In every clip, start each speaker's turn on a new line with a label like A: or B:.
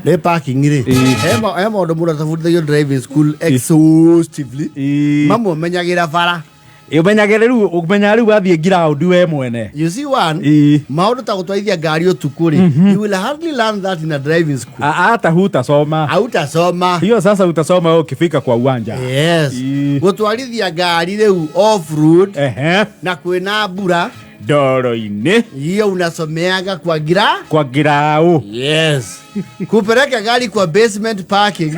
A: Nĩ parking rĩ.
B: Ĩĩ.
A: He maũndũ mũndũ atabundithagio driving school exhaustively.
B: Ĩĩ.
A: Mamwe ũmenyagĩra bara.
B: Ũmenyagĩra rĩu, ũmenyaga rĩu wathiĩ ground we mwene.
A: You see one,
B: Ĩĩ.
A: maũndũ ta gũtwarithia ngari ũtukũ rĩ, you will hardly learn that in a driving school.
B: Hata hutasoma.
A: Hautasoma.
B: Hiyo sasa utasoma wewe ukifika kwa uwanja.
A: Yes.
B: Ĩĩ.
A: Gũtwarithia ngari rĩu off road na kwĩna mbura,
B: Ndoro-inĩ.
A: Hiyo unasomeaga kwa gira.
B: Kwa girau.
A: Yes. Kupeleka gari kwa basement parking.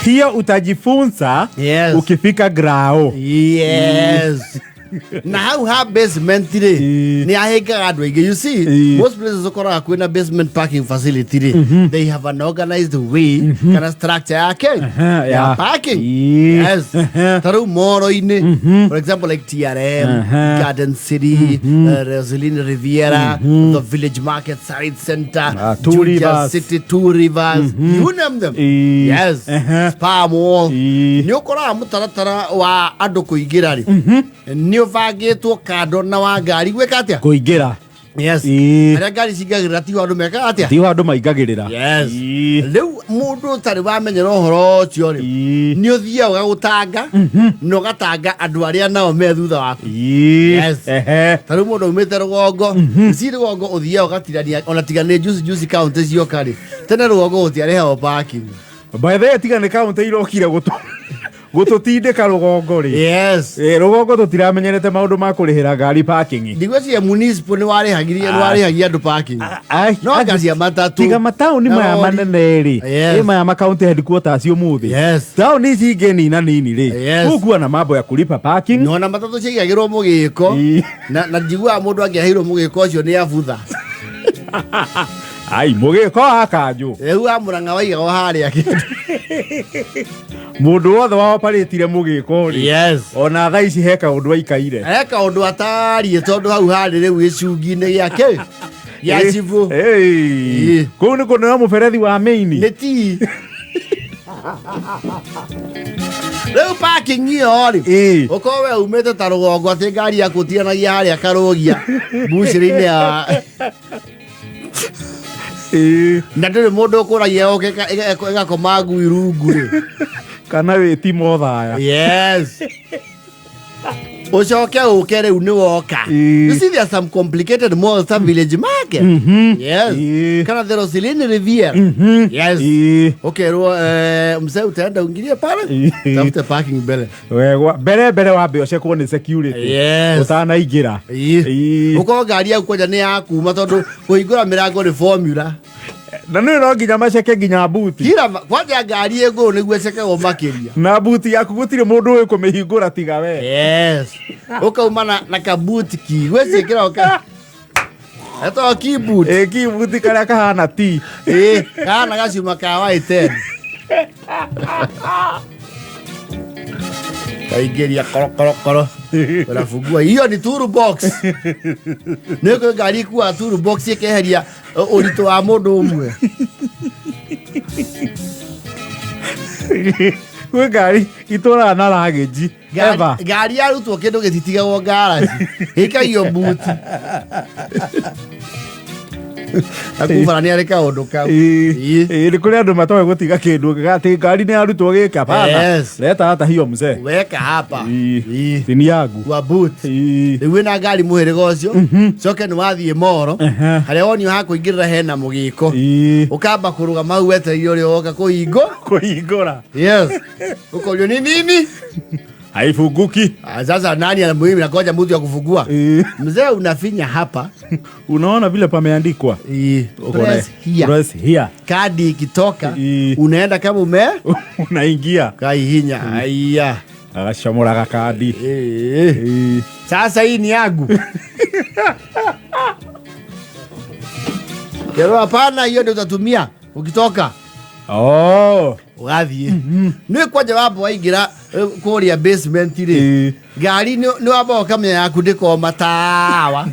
B: Hiyo utajifunza ukifika grao.
A: Yes. Na hau ha basement rĩ, nĩ ahĩngaga andũ aingĩ. You see, most places ũkoraga kwĩna basement parking facility rĩ, they have an organized way kana structure yake ya parking. Yes. Ta rĩu moro-inĩ, for example, like TRM, Garden City, Roseline Riviera, the Village Market, Sarit Center,
B: Two
A: Juja
B: Rivers.
A: City, Two Rivers, you name them. Yes. Spa Mall. Nĩ ũkoraga mũtaratara wa andũ kũingĩra rĩ, nĩ ũbangĩtwo kando na wa ngari gwĩka atĩa.
B: Kũingĩra.
A: Yes. Arĩa ngari cingagĩrĩra tiho andũ mekaga atĩa.
B: Tiho andũ maingagĩrĩra.
A: Yes. Rĩu mũndũ ũtarĩ wamenyera ũhoro ũcio rĩ, nĩ ũthiaga ũgagũtanga na ũgatanga andũ arĩa nao me thutha waku. Yes. Ta rĩu mũndũ aumĩte rũgongo, ci rũgongo ũthiaga ũgatirania, ona tiga nĩ juice juice kaũntĩ cioka rĩ, tene rũgongo gũtiarĩhagwo parking.
B: By the way, tiga nĩ kaũntĩ irokire gũtũtindĩka rũgongo rĩ.
A: Yes.
B: Rũgongo tũtiramenyerete maũndũ ma kũrĩhĩra ngari parking.
A: Ndigwĩciria municipal nĩ warĩhagirie, nĩ warĩhagia andũ parking. No anga cia matatũ.
B: Tiga mataũni
A: na
B: maya
A: rori.
B: manene rĩ.
A: Yes.
B: Ĩ maya makaunti headquarters ũmũthĩ.
A: Yes.
B: Taũni ici ingĩ nina nini rĩ.
A: Yes.
B: Gũkuwa na mambo ya kulipa parking.
A: Nona matatũ ciaigagĩrwo mũgĩko. Na njiguaga mũndũ angĩaheirwo mũgĩko ũcio nĩ abutha.
B: Ai, mũgĩko wa kanjũ.
A: Rĩu wa Mũrang'a waigagwo harĩa kĩndũ.
B: Mũndũ wothe wa oparĩtire mũgĩko rĩ.
A: Yes.
B: Ona thaa ici he kaũndũ aikaire.
A: He kaũndũ atariĩ tondũ hau harĩ rĩu gĩcungi-inĩ gĩake gĩa cibũ.
B: Ĩĩ. Kũu nĩ kũneo mũberethi wa mĩini.
A: Nĩ tii. Rĩu parking ĩyo rĩ, ũkorwo we umĩte ta rũgongo atĩ ngari yaku ũtiganagia harĩa karũgia mbucĩrĩ-inĩ ya na ndũrĩ mũndũ ũkũragia oke ĩgakoma ngui rungu rĩ.
B: Kana wĩ timothaya.
A: Yes. Ũcoke ũke rĩu nĩ woka. You see, there are some complicated malls, some Village Market. Yes. Kana the Roseline Riviera. Yes. Ũkerwo mzee utaenda uingilie pale, tafute parking mbele.
B: Wegwa mbere mbere wambe ũcekwo nĩ security.
A: Yes.
B: Ũtanaingĩra.
A: Ũkorwo ngari yaku kwanja nĩ ya kuma tondũ kũhingũra mĩrango nĩ formula.
B: Na nĩ no nginya maceke nginya buti.
A: Kila kwanja ngari ĩ ngũrũ nĩguo ĩcekagwo makĩria.
B: Na buti yaku gũtirĩ mũndũ ũĩ kũmĩhingũra tiga we.
A: Yes. Ũkauma na kabuti ki gwĩciĩkĩra ũka etagwo keyboot.
B: Ĩ keyboot karĩa kahana ti.
A: Ĩ kahana gacuma ka Y10. Kaingĩria koro koro koro. Unafungua hiyo ni toolbox. Nĩ kwĩ ngari ikuaga toolbox ĩkeheria ũritũ wa mũndũ ũmwe.
B: Kwĩ ngari itwaraga na ragĩnji. Eva.
A: Ngari yarutwo kĩndũ gĩtitigagwo ngaraji, ĩikagio buti. Na kubara nĩ arĩ kaũndũ kau.
B: Ĩĩ, nĩ kũrĩ andũ matoĩ gũtiga kĩndũ atĩ ngari nĩ yarutwo gĩka bana.
A: Yes.
B: Leta hata hiyo mzee.
A: Weka hapa.
B: Tini yangu.
A: Kwa boot. Rĩu wĩna ngari mũhĩrĩga ũcio, coke nĩ wathiĩ moro, harĩa wonio ha kũingĩrĩra hena mũgĩko. Ũkamba kũrũgama hau wetereire ũrĩa woka kũhingo.
B: Kũhingũra.
A: Yes. Ũkorio ni nini?
B: Haifunguki.
A: Ah, sasa nani ana muhimu na ngoja mtu ya kufungua. Mzee unafinya hapa.
B: Unaona vile pameandikwa? Uko na-
A: Press here.
B: Press here.
A: Kadi ikitoka unaenda kama ume
B: unaingia.
A: Kaihinya. Haya.
B: Agacomora gakandi.
A: Sasa hii ni yangu. Kero hapana, hiyo ndio utatumia ukitoka.
B: Oh.
A: Ũgathiĩ. Nĩ kwanja wamba waingĩra Kũrĩa basement rĩ, ngari nĩ wamba ũkamenya yaku ndĩkoragwo matawa,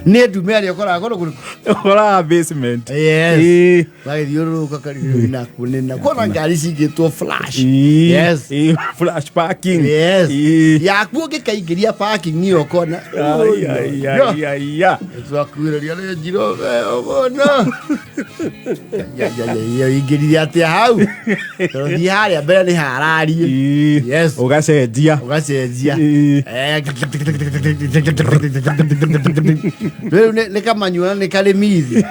A: nĩ ndume ĩrĩa ũkoraga kũndũ kũrĩkũ?
B: Ũkoraga basement.
A: Yes. Magĩthiũrũrũka karigũ naku nĩna kuona ngari cigĩtwo flash. Yes.
B: Flash parking.
A: Yes. Yaku ũngĩkaingĩria parking ĩyo ũkona
B: Ai, ai, ai, ai, ai.
A: Twakuĩrĩria rĩ njiro mũno ingĩrire atĩa hau? Tondũ thiĩ harĩa mbere nĩ harariĩ. Yes.
B: Ũgacenjia.
A: Ũgacenjia. Rĩu nĩ kamanyua na nĩ karĩ mithi.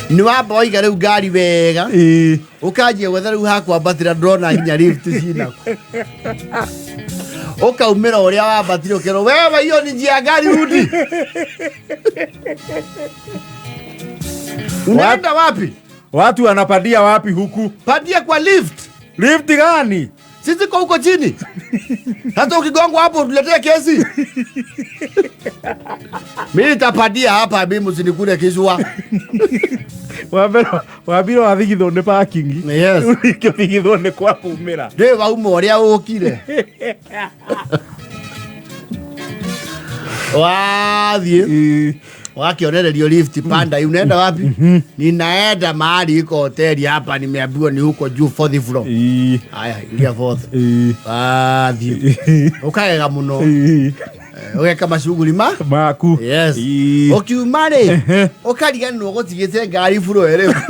A: Nĩ wamba waiga rĩu ngari wega, ũkanjia gwetha rĩu hakwambatĩra, ndũrona nginya lift cinako. Ũkaumĩra ũrĩa wambatire, ũkerwo, "Wewe, hiyo ni njia ya gari, rudi. Unaenda wapi?"
B: Watu wanapandia wapi huku?
A: "Pandia kwa lift."
B: Lift gani?
A: "Sisi kwa huko chini. Sasa ukigongwa hapo tuletee kesi. Mimi nitapandia hapa, mimi msinikule kichwa."
B: Wambire wathigithwo nĩ parking.
A: Yes.
B: Rĩu thigithwo nĩ kwa kumĩra.
A: Ndĩ wauma ũrĩa ũkire. Wathiĩ wakionererio lift, "Panda, unaenda wapi?" "Ninaenda mahali iko hoteli hapa, nimeambiwa ni huko juu, fourth floor." "Haya, ingia fourth." Wathiĩ ũkagega mũno. Ũgeka macuguri ma
B: maku.
A: Yes. Ũkiuma rĩ, ũkariganĩrwo gũtigĩte ngari floor ĩrĩkũ.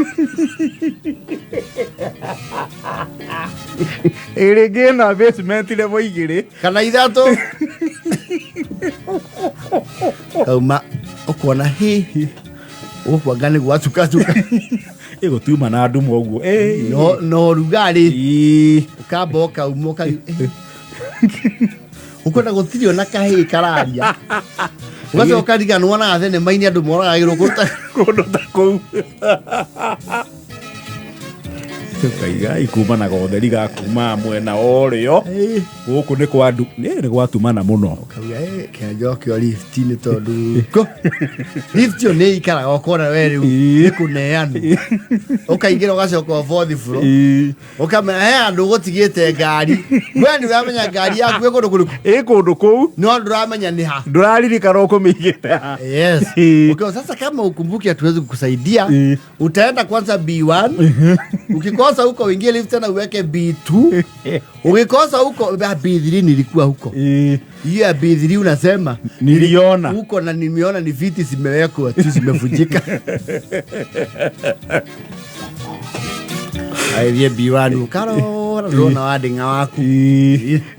B: Ĩrĩngĩ ĩna basement level 2.
A: Kana 3. Kauma ũkona hi ũkwanga nĩ gwatukatuka.
B: Ĩgũtuma na ndumo ũguo.
A: No rugarĩ. Ũkamba ũkauma ũkona gũtirĩ ona kahĩĩ kararia, ũgacoka ũkariganwo na thenema-inĩ andũ moragagĩrwo kũruta
B: kũndũ ta kũu. Ũkaiga ikumanaga ũtheri gakuma mwena wa ũrĩo. Gũkũ nĩ kwa ndu nĩ gwatumana mũno.
A: Ũkauga, "Kĩanjokio lift-inĩ," tondũ kũ lift ĩyo nĩ ikaraga ũkona we rĩu nĩ kũneanwo, ũkaingĩra ũgacoka o fourth floor. Ũkamenya he handũ ũgũtigĩte ngari, we nĩ ũramenya ngari yaku ĩ kũndũ kũrĩkũ.
B: Ĩ kũndũ kũu.
A: No ndũramenya nĩ ha.
B: Ndũraririkana ũkũmĩigĩte ha.
A: Yes. Okay, sasa kama ukumbuki hatuwezi kukusaidia. Utaenda kwanza B1, ukikosa huko uingie lift tena uweke B2, ukikosa huko, B3, nilikuwa huko. Hiyo ya B3 unasema
B: Niliona.
A: Huko na nimeona ni viti zimewekwa tu zimevunjika. Aithie B1, ukarora ndũrona wandĩng'a waku.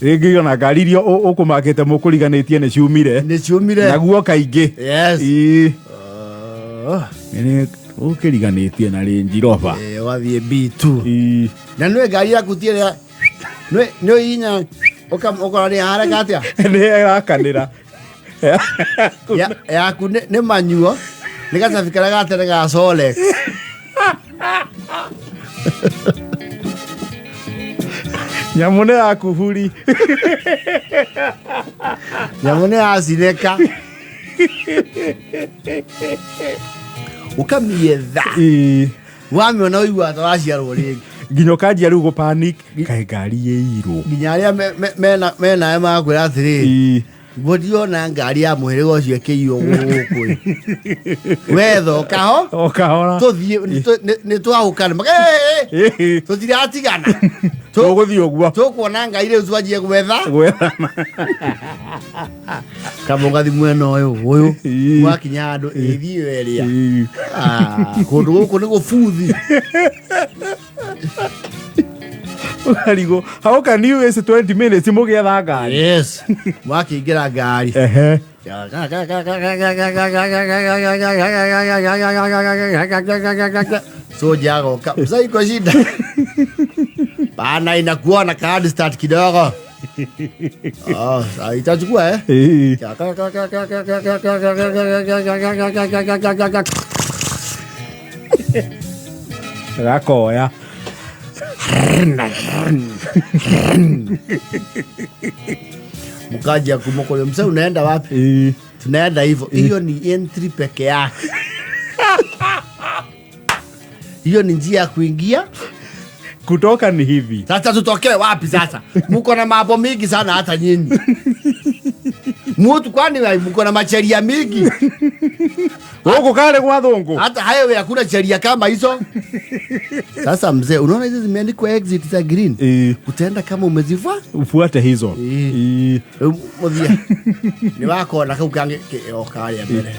B: Rĩngĩ ona ngari iria ũkũmakĩte mũkũriganĩtie nĩ ciumire.
A: Nĩ ciumire.
B: Naguo kaingĩ.
A: Yes. Oh.
B: Nĩ ũkĩriganĩtie na Range Rover.
A: Wathiĩ B2 na nĩ ngari yaku ti ĩrĩa nĩ ũhihinya ũkora nĩ hareka atĩa.
B: Nĩ ĩrakanĩra.
A: Yaku nĩ manyuo, nĩ gacabi karĩa ga tene ga Solex.
B: Nyamũ nĩ ya kuburi.
A: Nyamũ nĩ yacinĩka, ũkamietha. Wamĩona ũiguaga ta waciarwo rĩngĩ.
B: Nginya ũkanjia rĩu gũ-panic, kaĩ ngari ĩirwo.
A: Nginya arĩa menawe magakwĩra atĩrĩrĩ, "Ngũndiona ngari ya mũhĩrĩga ũcio ĩkĩiywo gũkũ ĩ. Wetha o kaho."
B: O kahora.
A: Tũthiĩ nĩ twahũkana. Tũtiratigana.
B: Tũgũthiĩ ũguo.
A: Tũkuona ngai rĩu twanjie gwetha.
B: Gwethana.
A: Kamba ũgathi mwena ũyũ ũyũ, wakinya handũ ĩthiĩ ĩrĩa. Ah, kũndũ gũkũ nĩ gũbuthi.
B: Ũkarigwo how can you waste 20 minutes mũgĩetha ngari?
A: Yes, wakĩingĩra ngari. Soja agoka, "Mzee, iko shida bana, inakuwa na hard start kidogo." "Oh, sawa, itachukua eh."
B: Gakoya.
A: Mkaja kumokole, "Mzee, unaenda wapi?" "Tunaenda hivyo." Hiyo ni entry peke yake. Hiyo ni njia ya kuingia.
B: Kutoka ni hivi.
A: Sasa tutokee wapi sasa? Muko na mambo mingi sana hata nyinyi. Mutu kwani muko na macheria mingi.
B: Gũkũ karĩ gwa thũngũ.
A: Hata highway hakuna sheria kama hizo. Sasa mzee, unaona hizi zimeandikwa exit za green. Utaenda kama umezivaa?
B: Ufuate hizo.
A: Ĩĩ. Rĩu mũthia nĩ wakona kau kangĩ o karĩa mbere.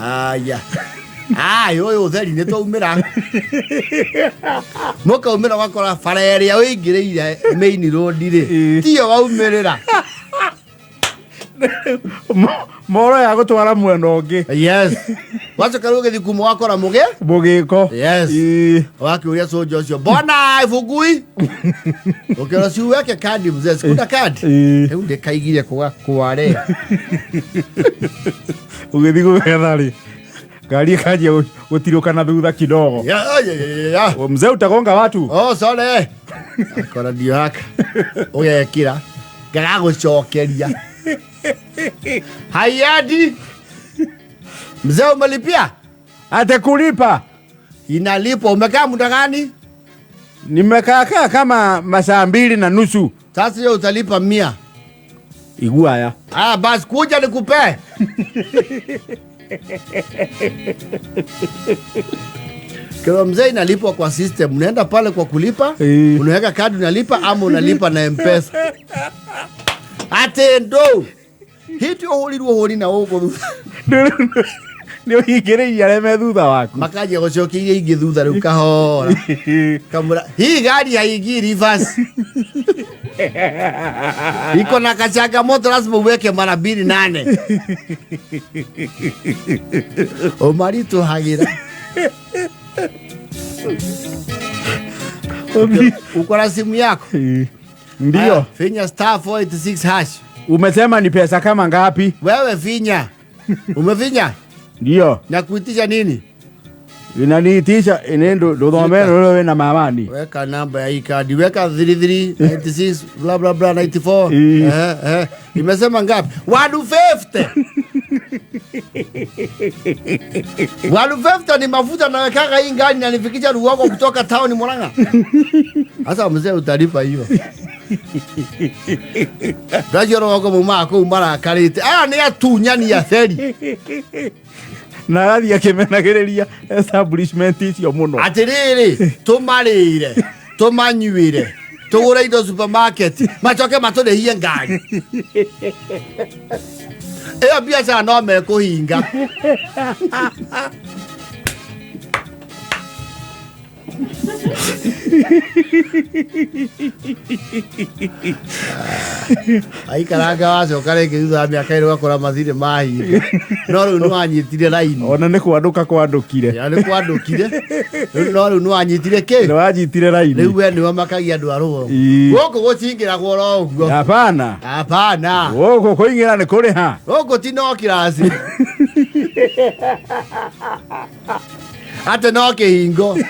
A: Aya. Ai, ũyũ ũtheri nĩ twaumĩra. Mũkaumĩra ũgakora bara ĩrĩa ũingĩrĩire main road rĩ, tiyo waumĩrĩra.
B: Moro ya gũtwara mwena ũngĩ.
A: Yes. Wacoka rĩu ũgĩthiĩ kuma wakora mũgĩ?
B: Mũgĩko.
A: Yes. Wakĩũria soja ũcio, mbona haifungui? Ũkĩona si uweke kadi mzee, sikuna kadi. Rĩu ndĩkaigire kware.
B: Ũgĩthiĩ gũgetha rĩ, ngari ĩkanjia gũtirũka na thutha kidogo.
A: Ya, ya, ya, ya.
B: Mzee, utagonga watu.
A: Oh, sorry. Akora ndio haka. Ũgekĩra. Ngagagũcokeria. Hayadi. Mzee, umelipia?
B: Ate kulipa.
A: Inalipwa. Umekaa muda gani?
B: Nimekaakaa kama masaa 2.5.
A: Sasa hiyo utalipa 100.
B: Igua ya.
A: Ah, basi kuja nikupe. Kwa mzee inalipwa kwa system. Unaenda pale kwa kulipa, unaweka kadi unalipa ama unalipa na M-Pesa. Ate ndo. Hiti ũhũrirwo hũri na ũguo thutha.
B: Nĩ ũhingĩrĩirie arĩa me thutha waku.
A: Makanjia gũcokia iria ingĩ thutha rĩu kahora. Kamũra, hii gari haingii reverse. Iko na kachangamoto, lazima uweke mara mbili nane. Ũmaritũhagĩra. Uko na simu yako?
B: Ndio.
A: Haya, finya star 486 hash.
B: Umesema ni pesa kama ngapi?
A: Wewe finya. Umefinya?
B: Ndio.
A: Na kuitisha nini?
B: Inaniitisha inendo nduthome rũrũ wĩna mamani.
A: Weka namba ya hii kadi. Weka 33 96 bla bla bla 94. Imesema ngapi? 150. 150 ni mafuta nawekaga hii ngani na nifikisha Ruoko kutoka town Murang'a. Sasa mzee utalipa hiyo. Ndacio Ruoko mumaga kũu marakarĩte. Aya nĩ atunyani atheri.
B: Na arathiĩ akĩmenagĩrĩria establishment icio mũno.
A: Atĩrĩrĩ, tũmarĩire, tũmanyuĩre, tũgũre indo supermarket, macoke matũrĩhie ngari. Ĩyo biacara no mekũhinga. Aikaranga wacoka rĩngĩ thutha wa mĩaka ĩrĩ ũgakora mathirĩ mahinga. No rĩu nĩwanyitire raini.
B: Ona nĩ kwandũka kwandũkire.
A: Ya nĩ kwandũkire. No rĩu nĩwanyitire kĩ?
B: Nĩwanyitire raini.
A: Rĩu we nĩwe makagia andũ a rũgongo. Gũkũ gũcingĩragwo oro ũguo.
B: Hapana.
A: Hapana.
B: Gũkũ kũingĩra nĩ kũrĩha.
A: Gũkũ ti no kĩraci. Ate no kĩhingo.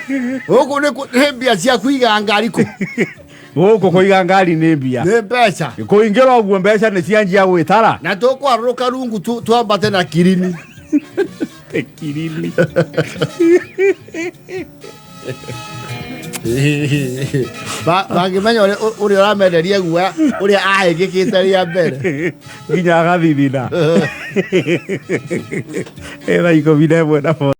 A: Gũkũ nĩ mbia cia kũiga ngari kũ.
B: Gũkũ kũiga ngari nĩ mbia.
A: Nĩ mbeca.
B: Kũingĩra ũguo mbeca nĩ cianjia gwĩtara.
A: Na tũkwarũrũka rungu twambate na kirini.
B: Kirini.
A: Mangĩmenya ũrĩa ũramenderia guoya ũrĩa ahĩngĩkĩte rĩa mbere.
B: Nginya agathithina. Thaa 11 na